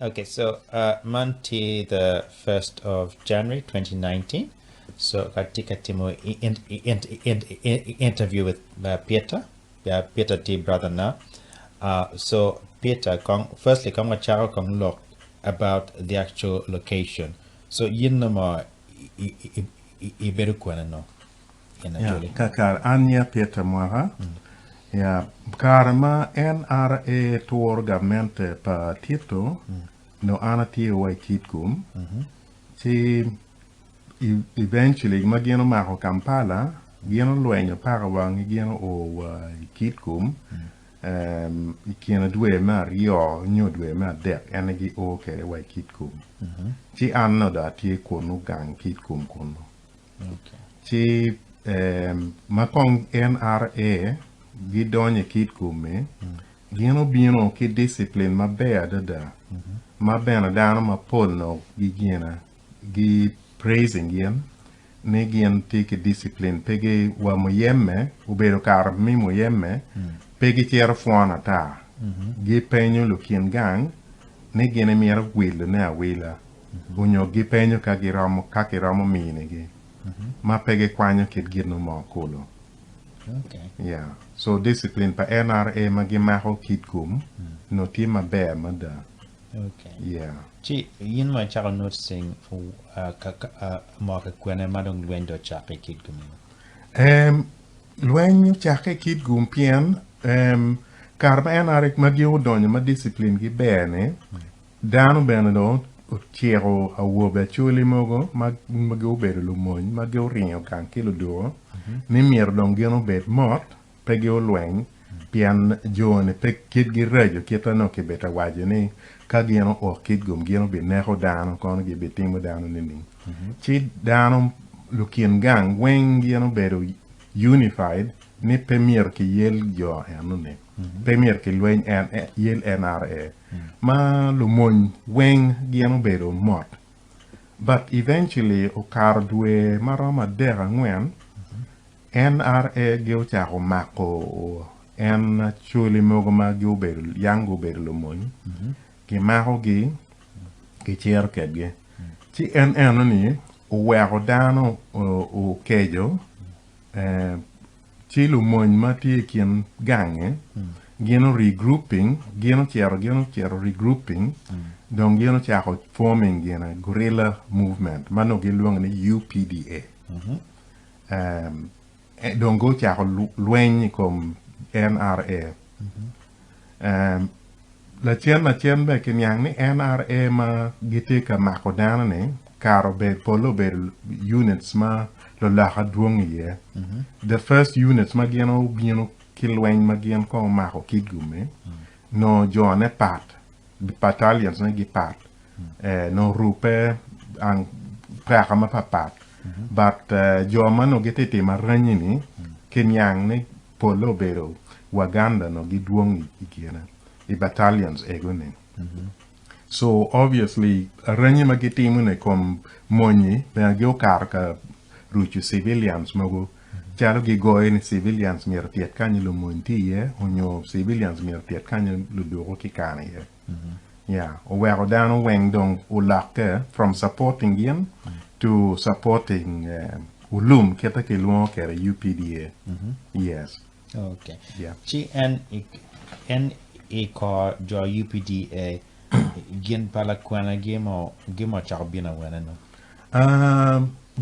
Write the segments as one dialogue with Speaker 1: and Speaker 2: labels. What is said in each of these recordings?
Speaker 1: Okay, so uh, man tye the 1st of January 2019. So atye ka timo in, in, in, in, interview with uh, Peter. Yeah, Peter tye brother na. Uh, so Peter, kong, firstly, kong wachako kong lok about the actual location. So yin no mo ibedo kwene no? In
Speaker 2: Yeah,
Speaker 1: actually.
Speaker 2: kakare an nya Peter Mwaka. Yeah, kare ma NRA turo gamente pa Tito, no an atye wa i Kitgum. Ci eventually ma gin omako Kampala, gin olwenyo paka wangi gin oo wa i Kitgum. I kine dwe me aryo nyo dwe me adek en aye gio kwede wa i Kitgum. Ci an nongo dong atye kunu gang Kitgum kunu.
Speaker 1: Okay.
Speaker 2: Ci ma kong NRA gidonyo i Kitgum-mi, gin obino ki discipline maber adada ma bene dano mapol nongo gigina gi praising gin ni gin tye ki discipline pe gi wa muyeme obedo kare mi muyeme pe gicito pwon ata gipenyo lukin gang ni gin imito wilone awila onyo gipenyo ka giromo ka kiromo minigi ma pe gikwanyo kit gin mo kulu.
Speaker 1: Okay.
Speaker 2: Yeah. So discipline pa NRA ma gimako Kitgum no tye maber mada.
Speaker 1: Okay.
Speaker 2: Yeah.
Speaker 1: Ci in ma icako noticing uh, ka, ka, uh, mwaka kwene ma dong lweny dong ocakke i Kitgum?
Speaker 2: Lweny ocakke i Kitgum pien kare ma NRA ma gin odonyo ma discipline gi ber ni dano bene dong ociko awobe Acholi mogo ma ma gubedo lumony ma guringo gang ki luduro ni myero dong gin obed mot pe giolweny pien jo-ni pe kitgi raco kite nongo kibedo ka waco ni ka gin oo Kitgum gin obineko dano kono gibitimo dano nining ci dano lukin gang weng gin obedo unified ni pe myero kiyel jo enoni pe myero kilweny en yel NRA ma lumony weng gin obedo mot but eventually okato dwe maromo adek angwen NRA gi ocako mako en Acholi mogo ma gubedo yang gubedo lumony gimakogi gicito kedgi ci en enoni oweko dano okeco ci lumony ma tye i kin gangi gin o regrouping gin ocito gin ocito regrouping dong gin ocako forming gine guerrilla movement ma nongo gilwongo ni UPDA. Dong gucako lweny i kom NRA. Lacen lacen bene kiniang ni NRA ma gitye ka mako dano-ni kare obedo pole obedo units ma luloka dwong iye. The first units ma gin obino ki lweny ma gin kong omako Kitgum-mi nongo jone pat. battalions ne gipat nongo orubbe peka mapat pat but jo ma nongo gitye ka timo aranyi ni kiniang ni pole obedo Waganda nongo gidwong i kine i battalions ego ni so obviously aranyi ma gitimo ni i kom monyi bene giokato ka ruco civilians mogo calo gigoyo ni civilians myero otyet kany lumony tye iye onyo civilians myero otyet kany luduku kikano iye yeah oweko dano weng dong olokke from supporting gin to supporting olum kite kilwongo kwede UPDA yes
Speaker 1: Okay.
Speaker 2: yeah.
Speaker 1: Ci en en i kor jo UPDA gin pa lakwena gimo gimo ocako bino awene no?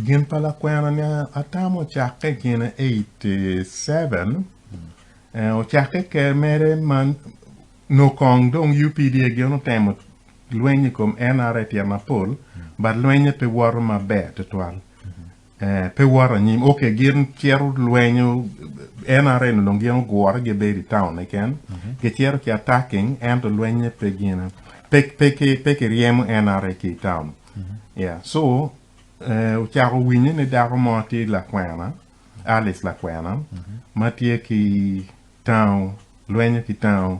Speaker 2: Gin pa lakwena ni atamo ocakke i kine 87 ocakke ke mere ma nongo kong dong UPDA gin otemo lweny i kom NRA tyen mapol but lwenye pe woto maber tutwal pe woto anyim ok gin cito lwenyo NRA ni dong gin ogure gibedo i town keken gicito ki attacking ento lwenye pe gine pe kiryemo NRA ki i town yeah so ocako winye ni dako mo tye lakwena Alice lakwena ma tye ki town lwenyo ki town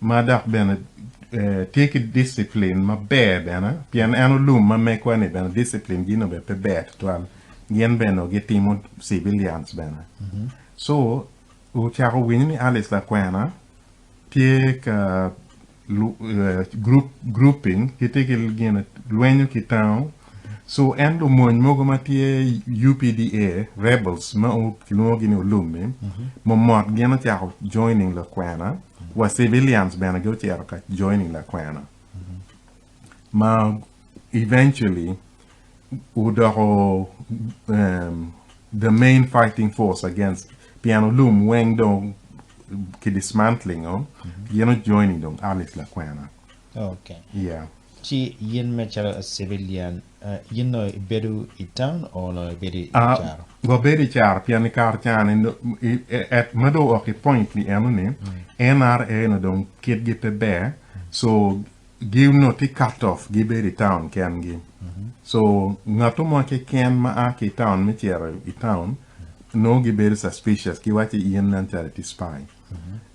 Speaker 2: ma dok bene tye ki discipline maber bene pien en olum ma megwa ni bene discipline gi nongo bene pe ber tutwal gin bene gitimo civilians bene so ocako winyo ni Alice lakwena tye ka. Group, grouping gitye ki gin lwenyo ki town so en lumony mogo ma tye UPDA rebels ma kilwongo gi ni olum-mi momot gin ocako joining lakwena wa civilians bene gucito ka joining lakwena ma eventually odoko the main fighting force against pien olum weng dong ki dismantling o gin o joining dong Alice Lakwena.
Speaker 1: Okay.
Speaker 2: Yeah.
Speaker 1: Ci yin me calo a civilian uh, yin no ibedo i town or no ibedo i uh, caro?
Speaker 2: Wabedo i caro pien i kare cani at ma dong ok i point ni eno ni NRA no dong kitgi pe ber so Gi-onongo tye cut off gibedo i town kengi. So ngatu mo keken ma a ki i town me cito i town nongo gibedo suspicious giwaco ni in nen calo itye spy.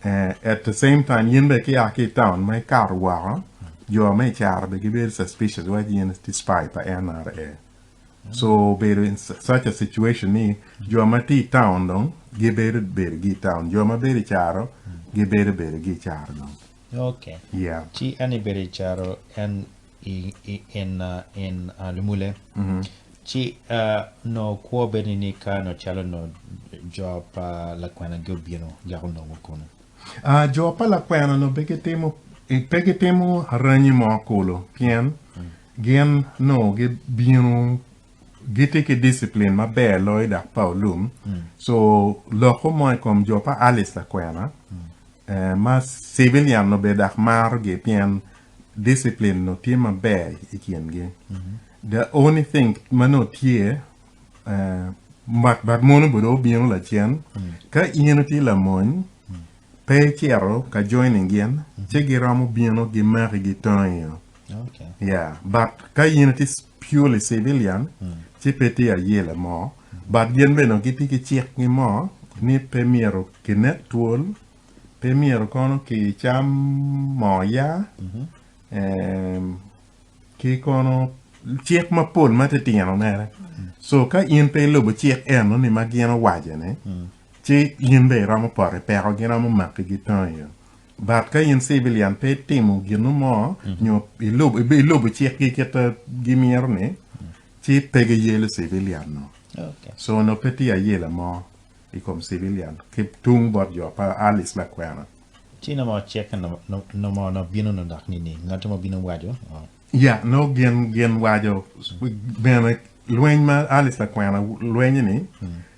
Speaker 2: Eh, at the same time in bene ka ia ki i town ma ikato woko jo me i caro bene gibedo suspicious giwaco ni in itye spy pa NRA. So obedo in such a situation ni jo ma tye i town dong gibedo bedo gi i town, jo ma bedo i caro gibedo bedo gi i caro dong.
Speaker 1: Ok.
Speaker 2: Yeah.
Speaker 1: Ci en ibedo i caro en i, i, in, uh, in uh, Lumule. Ci uh, no kwo bedo ni ka no calo no jo pa lakwena gi obino yako nongo kunu.
Speaker 2: Ah, jo pa lakwena no pe gitimo pe gitimo aranyi mo kulu pien gin no gibino gitye ki discipline maber loyo dok pa olum so loko mo i kom jo pa Alice lakwena ma civilian obedo dok marogi pien discipline no tye maber i kingi. The only thing ma nongo tye but mono bene obino lacen ka in itye lamony pe icito ka joining gin ci giromo bino gimaki gitongi o. Yeah, but ka in itye purely civilian ci pe tye ayela mo but gin bene gitye ki cikgi mo ni pe myero kinek twol, pe myero kono kicam moo yaa ki kono cik mapol ma titino mere. So ka in pe ilubo cik eno ni ma gin owaco ni ci in bene iromo poto i peko gin romo maki gitongi. But ka in civilian pe itimo ginu mo nyo ilubo cikgi kit gimito ni ci pe giyelo civilian no. So onongo pe tye ayela mo i kom civilian ki tung bot jo pa Alice Lakwena.
Speaker 1: Ci nongo cik nongo bino nongo dok nining? Ngat mo bino waco?
Speaker 2: Ya, nongo gin gin waco bene lweny ma Alice Lakwena lwenyo ni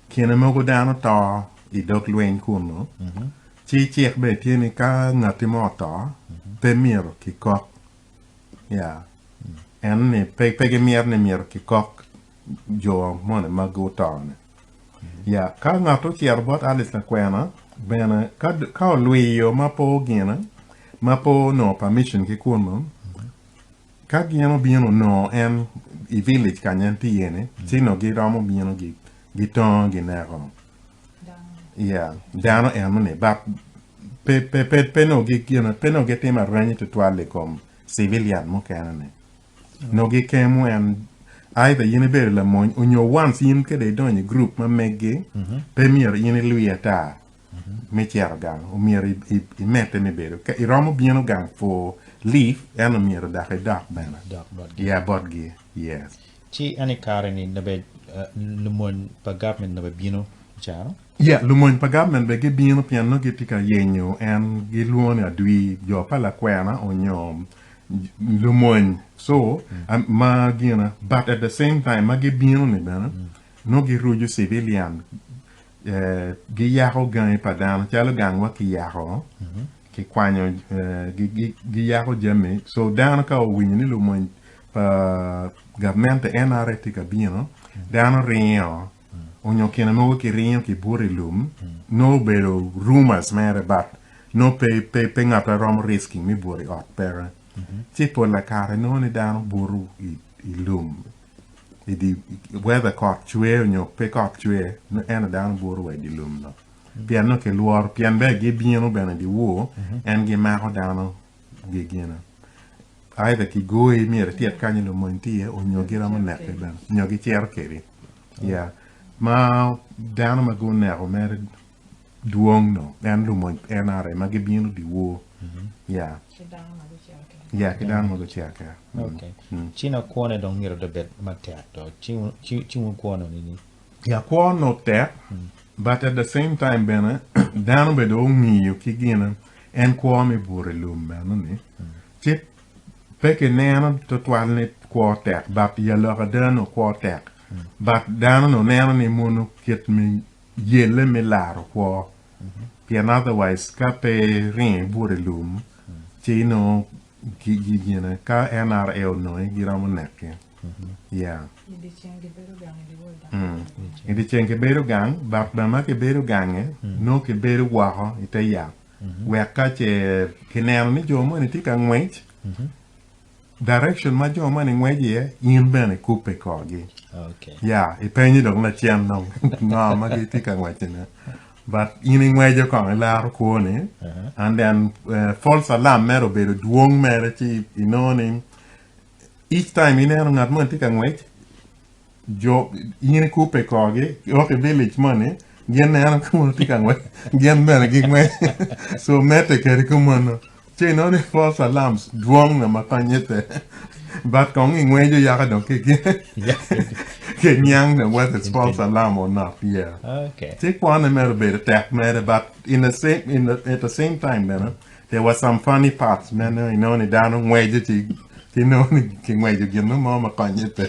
Speaker 2: kine mogo dano to i dog lweny kunu ci cik bene tye ni ka ngati mo oto pe myero kikok ya en ni pe gimito ni myero kikok jo moni ma guto ni. Ya, ka ngat ocito bot Alice lakwena bene ka olwiyo ma pe ogine, ma pe onongo permission ki kunu, ka gin obino onongo en i village kanya en tye iye ni, ci nongo giromo bino gitongo gineko. Ya, dano eno ni, but pe pe pe pe nongo gigine pe nongo gitimo aranyi tutwal i kom civilian mukene ni. Nongo gikemo en either in ibedo lamony onyo once in kede idonyo i group ma meggi pe myero in ilwi ata me cito gang omyero imedde me bedo ka iromo bino gang for leave ento myero dok idok bene
Speaker 1: Dok botgi.
Speaker 2: yeah botgi yes.
Speaker 1: Ci en i kare ni nabe lumony pa government nabe bino i caro?
Speaker 2: Yeah, lumony pa government bene gibino pien nongo gitye ka yenyo en gilwongo ni adwi jo pa lakwena onyo lumony so ma gina but at the same time ma gibino ni bene nongo giruco civilian giyako gangi pa dano calo gangwa kiyako kikwanyo giyako jami so dano ka owinyo ni lumony pa gamente NRA tye ka bino dano ringo onyo kine mogo kiringo kibuto i lum nongo obedo rumors mere but nongo pe pe pe ngat ma romo risking me buto i ot peke ci pol kare nongo ni dano buto i i lum i di whether kot cwer onyo pe kot cwer ento dano buto wa i di lum no pien nongo kilworo pien bene gibino bene dyewor en gimako dano gigina either kigoyi myero ityet kany lumony tye iye onyo giromo neki bene nyo gicito kedi yeah ma dano ma guneko mere dwong no en lumony NRA ma gibino dyewor. Yeah. Yeah, ki dano ma gucito kede.
Speaker 1: Okay. Ci nongo kwone dong myero obed matek do. Ci ci wun kwo nongo nining?
Speaker 2: Ya kwo nongo tek but at the same time bene dano bene dong ongiyo ki gine en kwo me buto i lum meno ni ci pe kineno tutwal ni kwo tek but i alok ada nongo kwo tek but dano nongo neno ni mono kit me yelle me laro kwo pien otherwise ka pe iringo ibuto i lum ci nongo gine ka NRA onongi giromo neki. Yeah. I dye ceng kibedo gang, but bene ma kibedo gange nongo kibedo woko i te yat wek ka ce kineno ni jo moni tye ka ngwec, direction ma jo moni ngweco iye in bene ikubbe korgi.
Speaker 1: Okay.
Speaker 2: Yeah, ipenyo dong lacen dong ngo ma gitye ka ngwecone. But in ingweco kong ilaro kwoni and then false alarm mere obedo dwong mere ci inongo ni Each time ineno ngat moni tye ka ngwec, jo in ikubbe korgi, ok i village moni, gin neno ka mono tye ka ngwec, gin bene gingwec. So medde kede kumeno. Ci inongo ni false alarms dwong na ma konye pe. But kong ingweco yaka dong ki ki niang dong whether it's false alarm or not. Yeah.
Speaker 1: Okay.
Speaker 2: Ci kwone mere obedo tek mere but in the same in the, at the same time bene There were some funny parts meno inongo ni dano ngweco ci inongo ni kingweco gin mo ma konye pe.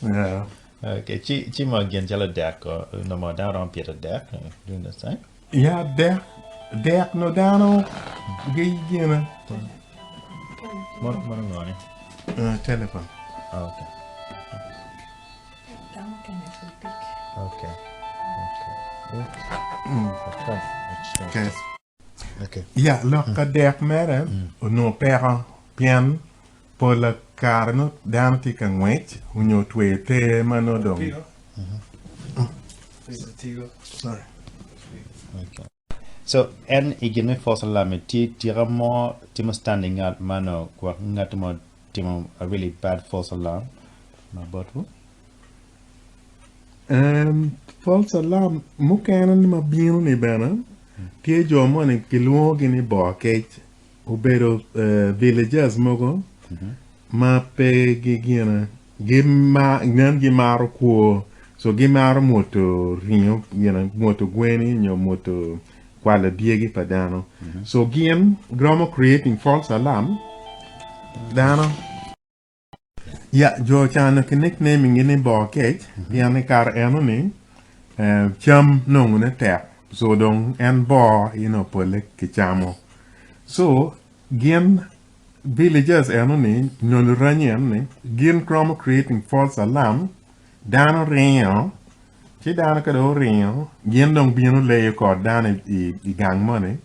Speaker 2: Yeah.
Speaker 1: Okay, ci ci mo gin calo dek ko no mo dano romo pito dek during this time.
Speaker 2: Yeah, dek dek no dano gi gina.
Speaker 1: Mo mo ngone.
Speaker 2: Telephone.
Speaker 1: Okay. Okay.
Speaker 2: Okay. Okay. Ya, lok ka dek mere onongo peko pien pol kare nongo dano tye ka ngwec onyo tweyo ter ma nongo dong Sorry.
Speaker 1: Okay. So en i gin me false alarm tye tika mo timo standing out ma nongo gwok ngat mo timo a really bad false alarm ma botwu?
Speaker 2: Um, false alarm mukene ni ma bino ni bene tye jo moni kilwongogi ni boo kec obedo uh, villagers mogo ma pe gigine gima nen gimaro kwo so gimaro mwoto ringo gine mwoto gweni nyo mwoto kwalo dyegi pa dano so gin giromo creating false alarm dano ya jo cano ki nicknaming gi ni boo kec pien i kare eno ni eh, cam nongone tek so dong en boo ino pole kicamo so gin Villagers eno ni nyo luranyi eno ni gin romo creating false alarm dano ringo ci dano ka dong oringo gin dong bino leyo kor dano i gang moni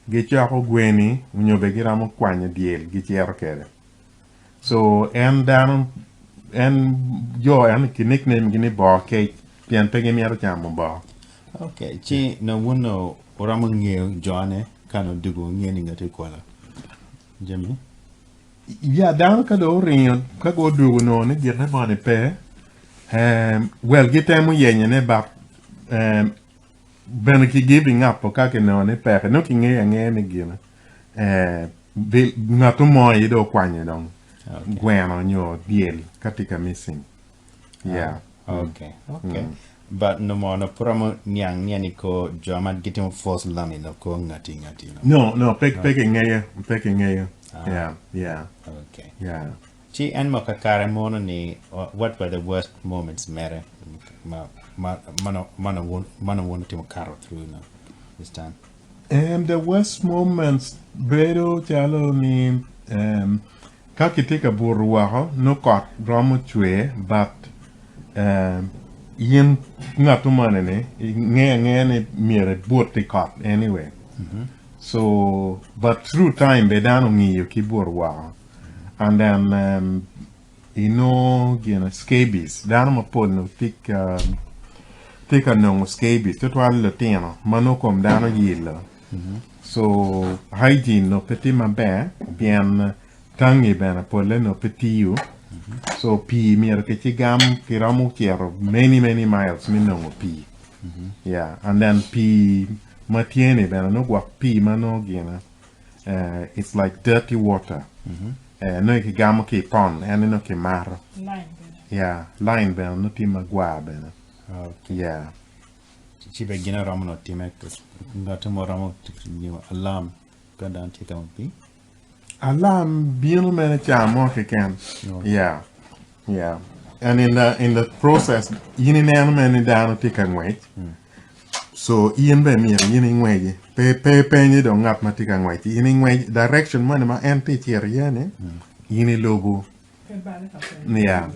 Speaker 2: gicoko gweni nyo bene giromo kwanyo dyel gicito kwede so en dano en jo eno ki nickname gi ni boo kec pien pe gimito camo boo.
Speaker 1: Okay, ci nongo wun wuromo ngeyo jone ka nongo dwogo wungeyo ni ngati okwalo jami?
Speaker 2: Ya dano ka dong oringo ka gudwogo onongo ni gite moni pe well gitemo yenyone but bene ki giving up ka kinongo ni peke nongo kingeyo angeya ni gine ngatu mo aye dong okwanyo dong gweno nyo dyel ka tye ka missing. Yeah.
Speaker 1: Okay, okay. But no mo no pud romo niang niya ni ko jo ma gitimo false alarm ni no ko ngati ngati no.
Speaker 2: No, no, pe pe kingeyo, pe kingeyo. Yeah, yeah.
Speaker 1: Okay.
Speaker 2: Yeah.
Speaker 1: Ci en mo kakare mono ni what were the worst moments mere ma ma mano mano wun mano wun timo kato through no this time?
Speaker 2: And the worst moments bedo calo ni um, Ka kitye ka buto woko nongo kot romo cwer but in ngat moni ni ingeyo angeya ni myero ibut i kot anyway so but through time bene dano ongiyo ki buto woko and then inongo gin scabies dano mapol nongo tye ka nongo scabies tutwal lutino ma nongo kom dano yelo. So hygiene nongo pe tye maber pien tangi bene polle nongo pe tiyo so pii myero ki cigam kiromo cito many many miles me nongo pii yeah and then pii ma tye ni bene nongo gwok pii ma nongo gine eh, it's like dirty water eh, nongo kigamo ki i pond en nongo kimato
Speaker 3: Line bene.
Speaker 2: yeah line bene nongo tye magwar bene
Speaker 1: Okay.
Speaker 2: yeah
Speaker 1: Ci be gin oromo no time ngati mo romo nyo alarm ka dano tye ka pii.
Speaker 2: Alarm bino mere ca mo keken. Yeah. Yeah. And in the in the process in ineno mere ni dano tye ka ngwec. So in bene myero in ingweci. Pe pe penyi dong ngat ma tye ka ngwec. In ingwec direction moni ma en tye cito iye ni in ilubo.
Speaker 3: Pe bale ka penyo.
Speaker 2: Yeah.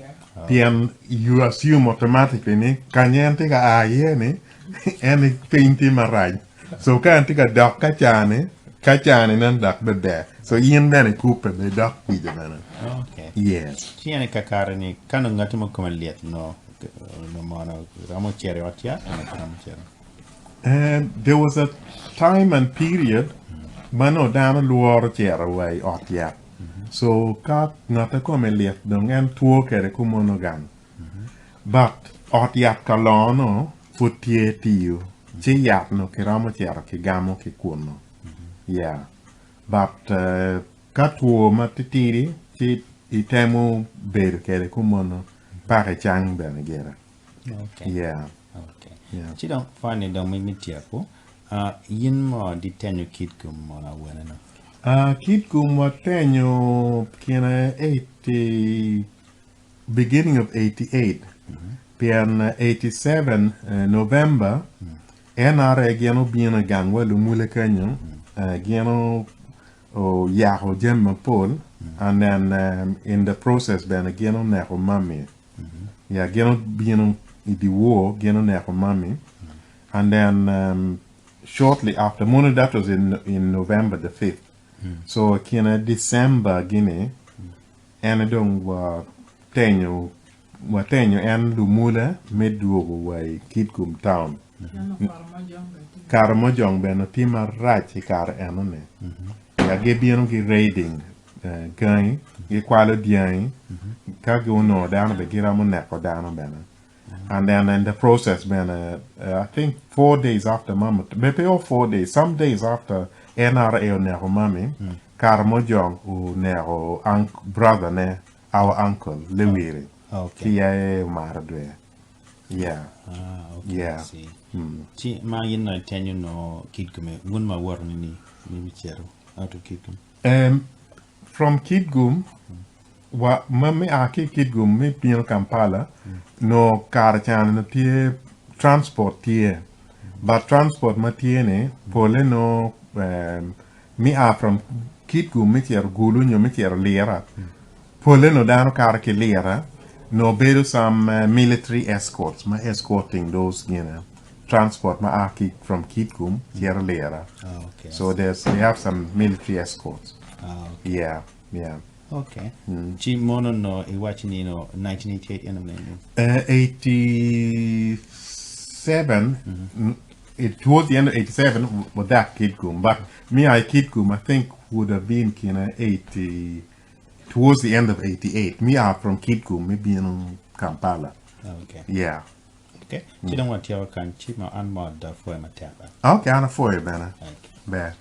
Speaker 2: Pien you assume automatically ni kanya en tye ka a iye ni en ni piny tye marac. So ka en tye ka dok ka ca-ni, ka ca-ni nen dok be ber. So in bene ikubbe be idok kwica bene.
Speaker 1: Okay.
Speaker 2: Yes.
Speaker 1: Ci en kakare ni ka nongo ngati mo kome lyet no no mono romo cito i ot yat nyo pe romo cito.
Speaker 2: And there was a time and period ma nongo dano lworo cito wa i ot yat. So ka ngate kome lit dong en two kede kumono gang. But ot yat ka longo no pud tye tiyo ci yat no kiromo cito kigamo ki kuno. Yeah. But uh, ka two ma titidi ci itemo bedo kede kumono paka icang bene gire.
Speaker 1: Okay.
Speaker 2: Yeah.
Speaker 1: Okay.
Speaker 2: Yeah.
Speaker 1: Ci dong finally dong mi tyeko uh, in mo di tenyo Kitgum mono awene no.
Speaker 2: Kitgum watenyo kine 80 beginning of 88 pien 87 November NRA gin obino i gang wa lumule kenyo gin oyako jami mapol and then in the process bene gin oneko mami yeah gin obino i dyewor gin oneko mami and then shortly after mono that was in in November the 5th so i kine December gini en dong watenyo watenyo en lumula me dwogo wa i Kitgum town Karamojong bene tye marac i kare enoni ya gibino gi raiding gangi gikwalo dyangi ka gunongo dano bene giromo neko dano bene and then in the process bene I think 4 days after mama maybe all 4 days some days after NRA oneko mami Karamojong oneko brother ne our uncle Lewiri
Speaker 1: Okay.
Speaker 2: ki aye omaro dwe yeah
Speaker 1: Ah, okay.
Speaker 2: Yeah.
Speaker 1: I see. Ci ma in no itenyo no Kitgum wun ma woto ni ni mi cito out of Kitgum.
Speaker 2: From Kitgum wa ma me a ki Kitgum me bino Kampala no kare can no tye transport tye but transport ma tye ni pole no me a from Kitgum me cito Gulu nyo me cito Lira pole no dano kato ki Lira no bedo some military escorts ma escorting those gine transport ma a ki from Kitgum cito Lira
Speaker 1: Ah, okay.
Speaker 2: so there's they have some military escorts
Speaker 1: Ah, okay.
Speaker 2: yeah.
Speaker 1: Okay. Ci mono no iwaci ni no 1988 en onene.
Speaker 2: 87, it, towards the end of 87, with that Kitgum. But me, I Kitgum, I think would have been kina 80, towards the end of 88. Me, I from Kitgum, me being in Kampala.
Speaker 1: Okay.
Speaker 2: Yeah.
Speaker 1: Okay. Ci dong watyeko kan ci ma an mo da fwe mateka.
Speaker 2: Okay, I'm for you, man.
Speaker 1: Thank you.
Speaker 2: Bad.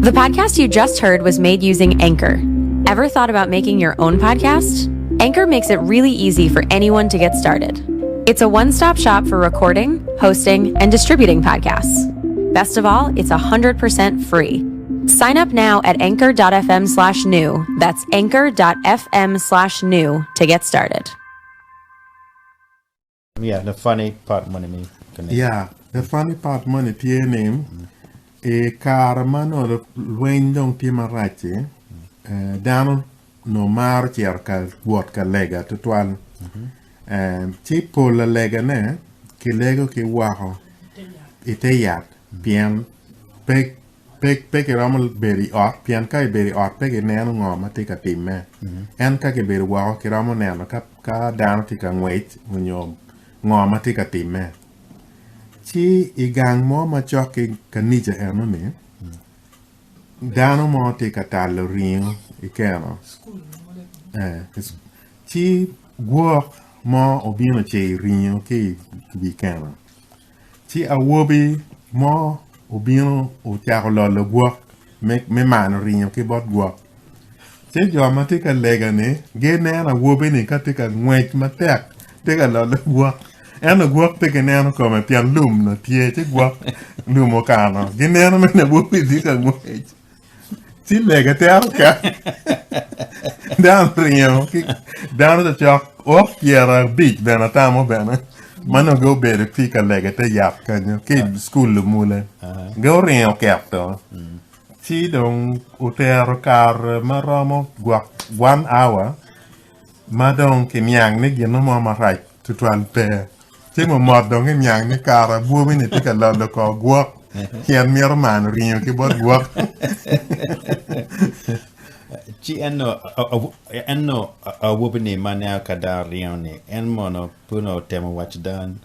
Speaker 4: The podcast you just heard was made using Anchor. Ever thought about making your own podcast? Anchor makes it really easy for anyone to get started. It's a one stop shop for recording, hosting, and distributing podcasts. Best of all, it's 100% free. Sign up now at anchor.fm/new. That's anchor.fm/new to get started.
Speaker 1: Yeah, the funny part money me.
Speaker 2: Yeah, the funny part money tye ni i kare ma nongo lweny dong tye marac-ci, dano nongo maro cito ka wot ka lega tutwal. Ci pol alegane kilego ki woko i te yat pien pe pe kiromo bedo i ot pien ka ibedo i ot pe kineno ngo ma tye ka timme. En ka kibedo woko kiromo neno ka dano tye ka ngwec onyo ngo ma tye ka timme. Ci i gang mo macok ki kanica enoni, dano mo tye ka talo ringo i keno. Ci gwok mo obino oceyo ringo ki i wi keno. Ci awobi mo obino ocako lolo gwok me mano ringo ki bot gwok. Ci jo ma tye ka lega-ni gineno awobi-ni ka tye ka ngwec matek tye ka lolo gwok ento gwok pe gineno kome pien lum nongo tye ci gwok lum okano gineno mere awobi-ni tye ka ngwec ci lega tero ket dano ringo ki dano cokcok ok pyerabic bene atamo bene ma nongo gubedo tye ka lega i te yat kenyo ki i cukul lumule guringo oketo Ci dong otero kare ma romo gwok one hour ma dong kiniang ni gin mo marac tutwal pe. Ci mot dong kiniang ni kare awobi-ni tye ka lolo kor gwok pien mito mano ringo ki bot gwok.
Speaker 1: Ci eno awobi-ni ma neno ka dano ringo-ni en mono pe onongo otemo waco dano?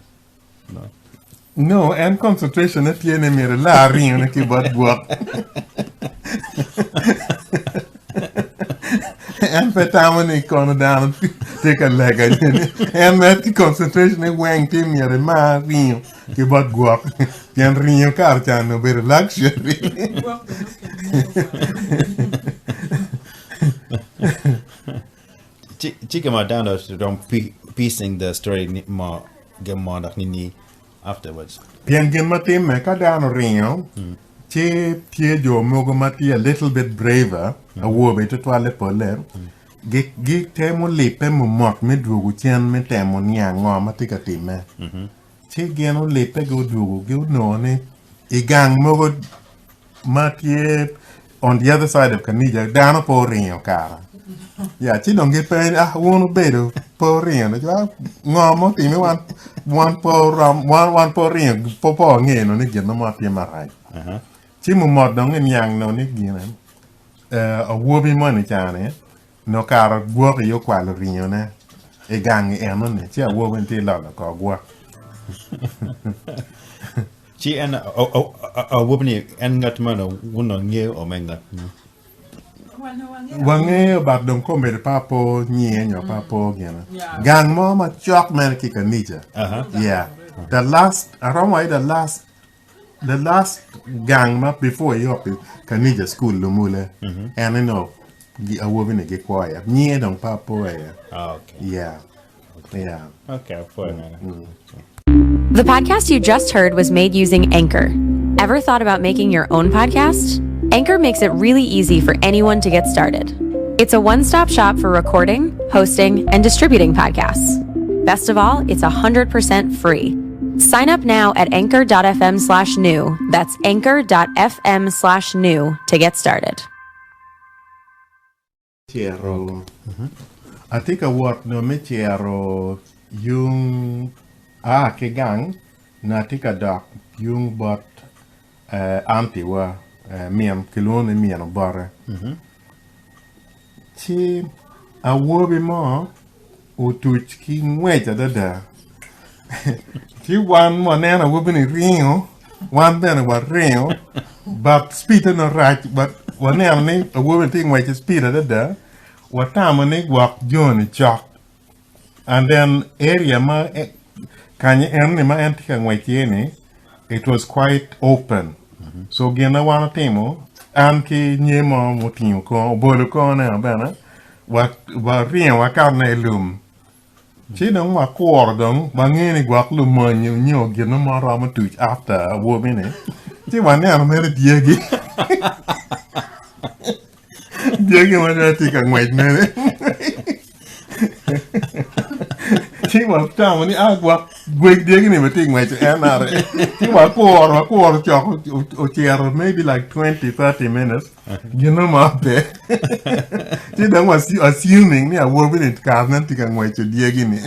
Speaker 2: No, en concentration ne tye ni myero ilar ringo ne ki bot gwok. En pe tamo ni kono dano tye ka lega ni en mere concentration ne weng tye myero imar ringo ki bot gwok pien ringo kare ca ni obedo luxury.
Speaker 3: Gwok bene okelo
Speaker 1: Ci gin ma dano dong piecing the story ni mo gin mo dok ni ni afterwards.
Speaker 2: Pien gin ma timme ka dano oringo ci tye jo mogo ma tye a little bit braver awobe tutwalle polle gitemo libbe mot me dwogo cen me temo niang ngo ma tye ka timme. Ci gin olibbe gudwogo gunongo ni i gang mogo ma tye on the other side of Kanija dano pe oringo kara ya ci dong gipenyo ni ah wun wubedo pe oringo ni ah ngo ma otime wan wan pe orom wan wan pe oringo pe pe wangeyo ni gin mo tye marac ci mumot dong iniang nongo ni gine eh, awobi moni cani nongo kara gwok iye okwalo ringone i gang enoni ci awobi-ni tye lolo kor gwok.
Speaker 1: Ci en awobi-ni en ngat meno wun ongeyo o me ngat ni?
Speaker 2: Wangeyo but dong kombeddi pe apo nyinge nyo pe apo gine. Gang mo macok mere ki kanica. Yeah. The last, aromo waci the last, the last gang ma before io i kanica school lumule en eno awobi-ni gikwo iye. Nyinge dong pe apo iye. Yeah. Yeah.
Speaker 1: Okay, apwoyo meno.
Speaker 4: The podcast you just heard was made using Anchor. Ever thought about making your own podcast? Anchor makes it really easy for anyone to get started. It's a one stop shop for recording, hosting, and distributing podcasts. Best of all, it's 100% free. Sign up now at anchor.fm slash new. That's anchor.fm slash new to get started.
Speaker 2: Cito. Atye ka wot nyo me cito yung aa ki gang nyo atye ka dok yung bot anti wa min kilwongo ni min obote ci awobi mo otuc ki ngwec adada ci wan waneno awobi ni ringo wan bene waringo but speed onongo rac but waneno ni awobi ni tye ka ngwec ki speed adada watamo ni gwok joni cok and then area ma kany en-ni ma en tye ka ngwec iye ni it was quite open so gin ma wan otimo an ki nyer mo mutingo kor obolo korne bene Waringo wakane i lum, ci dong wakuro dong wangeyo ni gwok lumony nyo gin mo romo tuc after awobi-ni, ci waneno mere dyegi dyegi ma nongo tye ka ngwec mere ci watamo ni a gwok gwec dyegi-ni bene tye ka ngwec en are ci wakuro wakuro cok ocito maybe like 20 30 minutes Gin mo pe. Ci dong wa assuming ni awobi ni kare nen tye ka ngweco dyegi ni.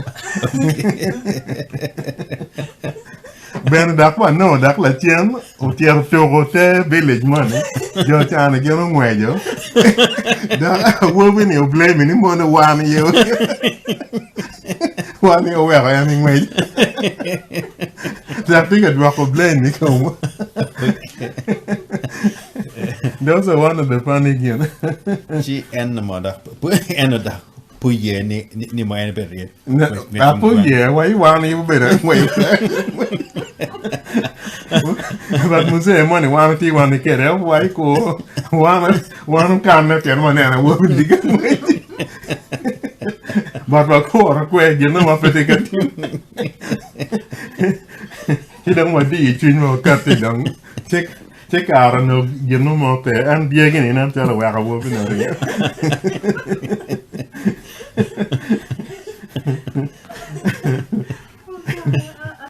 Speaker 2: Bene dok wanongo dok lacen ocito tuko te village moni jo cani gin ongweco dok awobi ni oblame ni mono wan aye wan aye oweko en ingwec dok tye ka dwoko blame i komwa. Those are one of the funny gin.
Speaker 1: Ci en mo dok en dok puye ni ni mo en be ryek.
Speaker 2: Apuye wa i wan i obedo ngwec. But muzee moni wan watye wan ni kede wai ko wan wan okanne pien waneno awobi tye ka ngwec. But wakuro kwe gin ma pe tye ka tim. Ci dong wadiyo cwinywa wakatti dong ci ci kare onongo gin mo pe en dyegi ni nen calo oweko awobi ni oringo.